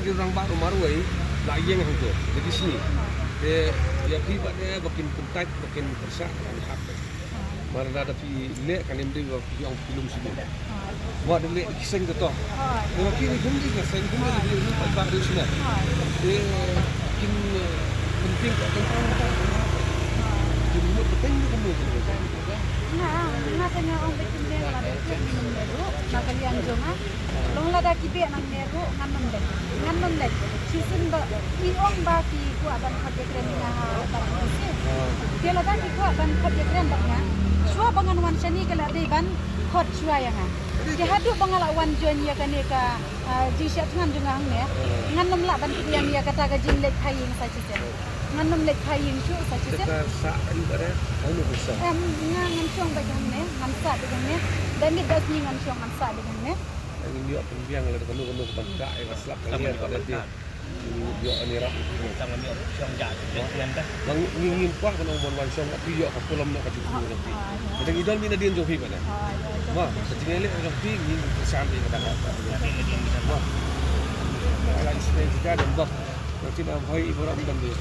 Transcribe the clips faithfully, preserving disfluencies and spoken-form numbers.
Ki rangbah ruh marwei la ïeng hangto da ki sngi. Te ïa phi pat de ba kin kyntait ba kin pyrshah ban hap. Mar lada phi leh kan ym dei ba phi ong phi lum sini. Ba da leh ki seng to. Te ba phi ni kum di ka seng kum di ki ruh pat ba ruh sini. Te kin, eh, penting ka tentang kin mut penting ni kum ni. Nga, nga tengah ong ba kin leh la de kin leh ruh na ka liang jong nga. Long lada ki beh nangne ruh ngan nym leh. Ngan nym leh. Shisien ba i ong ba ki kwah ban khot ïakren ïa nga ha ba ki si. Te lada ki kwah ban khot ïakren bad nga, shuwa ba ngan wan shane ka la dei ban khot shuwa ïa nga. Te haduh ba nga la wan join ïa kane ka, ah, jingshah thngan jong nga hangne, ngan nym lah ban pdiang ïa kata ka jingleit phai ïing sa shisien. Ngan nym leit phai ïing shuh sa shisien. Te ka sah aïu ka re? Aïu ka sah? Em, nga ngan shong ba hangne, ngan sah ba hangne. Da miet da sngi ngan shong ngan sah ba hangne. Ngan ïoh pynbiang lada kano kano ka ban kah ïa ka slap ka ïa ka dei. Ïoh ani rap. Tang ngan ïoh shong ja. Ngan ngi ngim kwah ban ong ban wan shong ka phi ïoh ka pulam na ka jingkyrkhu ka phi. Lada ngi don mih nadien jong phi bad. Ma ka jingïaleh jong phi ngi kyrshan ïa ka dang. Ma ala isynei jika don bok. Nanti na hoi ibarat don dei.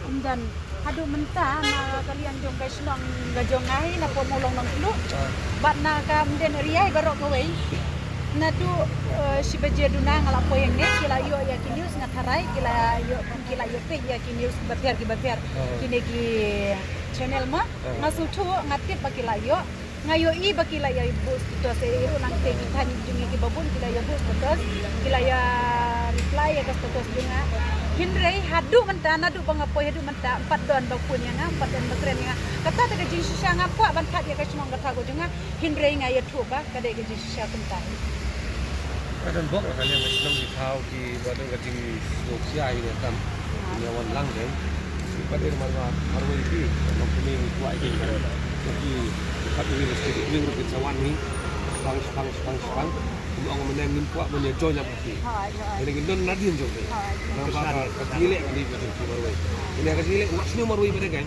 Ym don. Haduh mynta na ka liang jong ka shnong ka jong nga hi na Pamulong Nongtluh. Bad na ka Mden area hi baroh kawei. Naduh, eh, shi baje duna nga la poi hangne, ki la ïoh ïa ki news nga tharai, ki la ïoh, ki la ïoh peit ïa ki news kiba pher kiba pher. Kine ki channel ma, nga sngewthuh, nga tip ba ki la ïoh. Nga ïohi ba ki la ïa buh status, eh, ruh nangta ki thaiñ jong ngi kiba bun ki la ïa buh status, ki la ïa reply ïa ka status jong nga. Hynrei haduh mynta, naduh ba nga poi haduh mynta, ym pat don ba phone ïa nga, ym pat don ba kren ïa nga. Kata te ka jingshisha nga kwah ban phah ïa ka shnong ka thaw ka jong nga, hynrei nga ïathuh ba ka dei ka jingshisha kumta. Ka don bok la ka liang ka shnong ki thaw ki ba don ka jingsngewkhia ïa ka kam. Ïa wan lang dei. Ki pat dei mar ba marwei ki long kmie ngi kwah ïa ki. Ki pat ngi mesti ki ring ruh kin sa wan ngi. Shipang shipang shipang shipang. Kum ong mynne ngim kwah ban ïa join ïa ki. Ïa ki don nadien jong ki. Nang ba ka jingïaleh ka dei ka jong ki marwei. Ïa ka jingïaleh wat sniew marwei ba dei kan.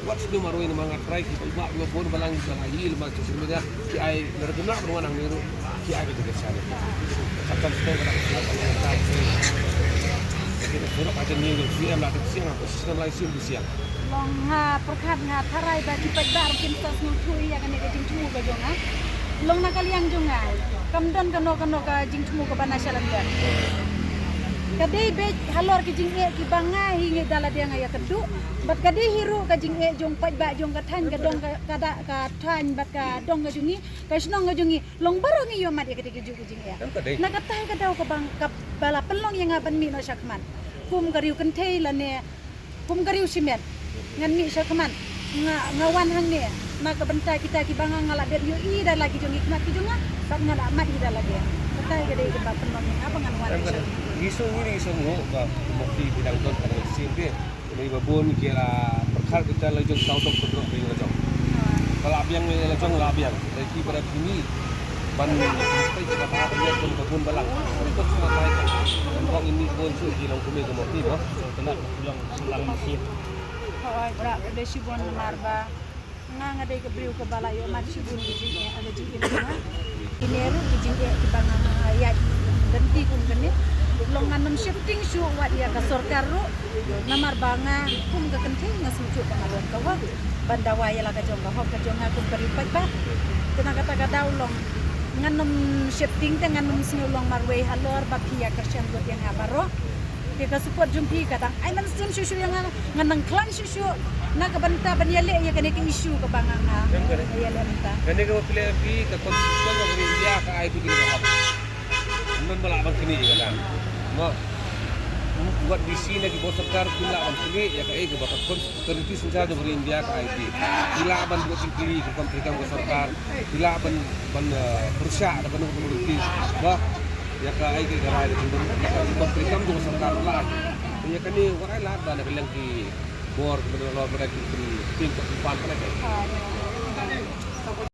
Wat sniew marwei namar nga try ki ba ba bun balang ba ngi ïa lem social media. Ki ai lada kim lah ban wan hangne ruh ki ai ka jingkyrshan. Kata mesti kata ka shnong ka long ka shnong. Ki da surok ka jingïeng jong C M la da siang, ka shisnem lai sien da siang. Long nga pyrkhat nga tharai ba ki paidbah ruh kin sa sngewthuh ïa kane ka jingthmu ka jong nga. Long na ka liang jong nga kam don kano kano ka jingthmu kaba na shalynter. Ka dei beit halor ki jingeh kiba nga hi ngi da lade nga ïa kynduh. Bad ka dei hi ruh ka jingeh jong paidbah jong ka thaiñ ka dong ka, ka da ka thaiñ bad ka dong ka jong ngi. Ka shnong ka jong ngi long baroh ngi ïoh mad ïa kata ka juh ka jingeh. Em ka dei. Na kata ka daw ka bang kaba la pynlong ïa nga ban mih noh shakhmat. Kum ka riew kynthei lane kum ka riew shimet. Ngan mih shakhmat. Nga, nga wan hangne na ka bynta kita kiba nga nga la dep ïohi da la ki jong ngi khmat ki jong nga. Bad nga la mad ïa da la ki. Kata ka dei kaba pynlong ïa nga ba ngan wan. Em ka dei. Ngi shu ngi ngi shu ngi ba mo ki bidang don ka dei sim ke. Kane ba bun ki la pyrkhat kita la jong tau dok kudrok ring la jong. Ka la biang la jong la biang. Dei ki ba da kini ban pyrkhat kita ba ïa jong ka bun balang. Kut sma bai ka. Kong ini bun su ki long kumi ka mati ba. Kena long selang mesin. Hoi ba da shibun marba. Nga nga dei ka briew kaba la ïoh mad shibun ka jingeh, ka jingeh nga. Kine ruh ki jingeh kiba nga nga ïaid lynti kum kane. Long ngan nym shifting shuh wat ïa ka sorkar ruh. Namar ba nga kum ka kynthei nga sngewthuh ba nga don ka hok ban dawa ïa la ka jong ka hok ka jong nga kum ka riew paidbah. Te na kata ka daw long ngan nym shifting te ngan nym sngew long marwei halor ba phi ïa kyrshan bad ïa nga baroh. Te ka support jong phi ka dang ai mynsiem shuh shuh ïa nga, ngan nang khlaiñ shuh shuh na ka bynta ban ïaleh ïa kane ka issue kaba nga nga ïaleh mynta. Kane kaba phi leh phi ka constitution of India ka ai phi kane ka hok. Ym don ba lah ban knieh ïa ka dang. Mo. Wat D C na ki bor sorkar kim lah ban knieh ïa kaei kaba ka constitution of India ka ai phi. Ki lah ban buh jingkylli ka kam ka sorkar. Ki lah ban, ban, eh, pyrshah da kano kano ka ruti. Ba ïa ka ai ka rai da jingdon ïa ka kam jong ka sorkar la. Ïa kane wat ai lad ba na ka liang ki bor ki bor lor ba ki pynting ka pan ka.